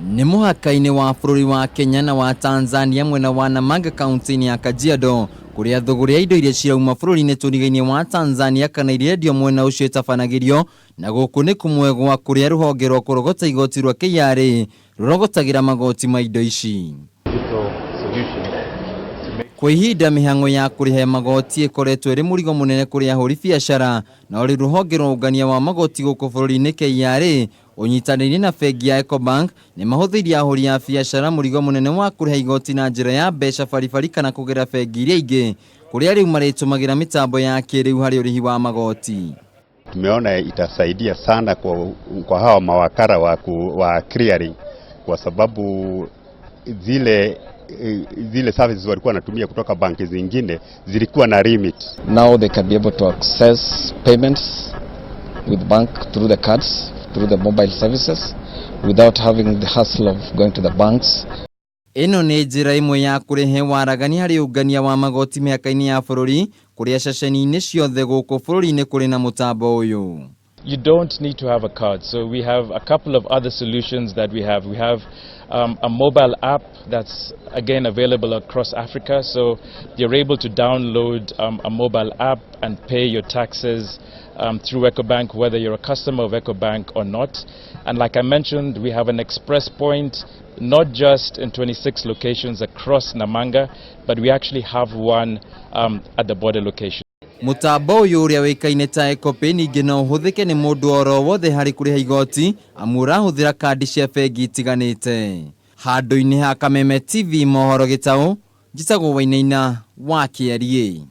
Nĩ mũhaka-inĩ wa bũrũri wa Kenya na wa Tanzania mwena wa Namanga kaunti-inĩ ya Kajiado kũrĩa thũgũrĩ ya indo iria cirauma bũrũri-inĩ tũrigainie wa Tanzania kana irendio mwena ũcio ĩtabanagĩrio na gũkũ nĩ kũmwe gwa kũrĩa rũhonge rwa kũrogota igoti rwa KRA rũrogotagĩra magoti ma indo ici. Kwa ihinda mĩhang'o ya kũrĩha magoti ĩkoretwo ĩrĩ mũrigo mũnene kũrĩ ahũri biacara na rĩu rũhonge rwa ũngania wa magoti gũkũ bũrũri-inĩ KRA ũnyitanĩire na bengi ya Ecobank nĩ mahũthĩirie ahũri a biacara mũrigo mũnene wa kũrĩha igoti na njĩra ya mbeca baribari kana kũgerera bengi iria ingĩ kũrĩa rĩu marĩtũmagĩra mĩtambo ya kĩrĩu harĩ ũrĩhi wa magoti. Tumeona itasaidia sana kwa hawa mawakala wa clearing kwa sababu zile services walikuwa wanatumia kutoka banki zingine zilikuwa na limit. Now they can be able to access payments with bank through the cards, through the mobile services, without having the hassle of going to the banks. Ĩno nĩ njĩra ĩmwe ya kũrehe waragania harĩ ũngania wa magoti mĩhaka-inĩ ya bũrũri kũrĩa ceceni-inĩ ciothe gũkũ bũrũri-inĩ kũrĩ na mũtambo ũyũ. You don't need to have a card. So we have a couple of other solutions that we have. We have a mobile app that's again available across Africa. So you're able to download a mobile app and pay your taxes through EcoBank, whether you're a customer of EcoBank or not. And like I mentioned, we have an express point, not just in 26 locations across Namanga, but we actually have one at the border location. Mũtambo ũyũ ũrĩa ũĩkaine ta Ecopay ningĩ no ũhũthĩke nĩ mũndũ oro wothe harĩ kũrĩha igoti amu ũrahũthĩra kandi cia bengi itiganĩte. Handũ-inĩ ha Kameme TV mohoro gĩtaũ, njĩtagwo Wainaina wa Kĩariĩ.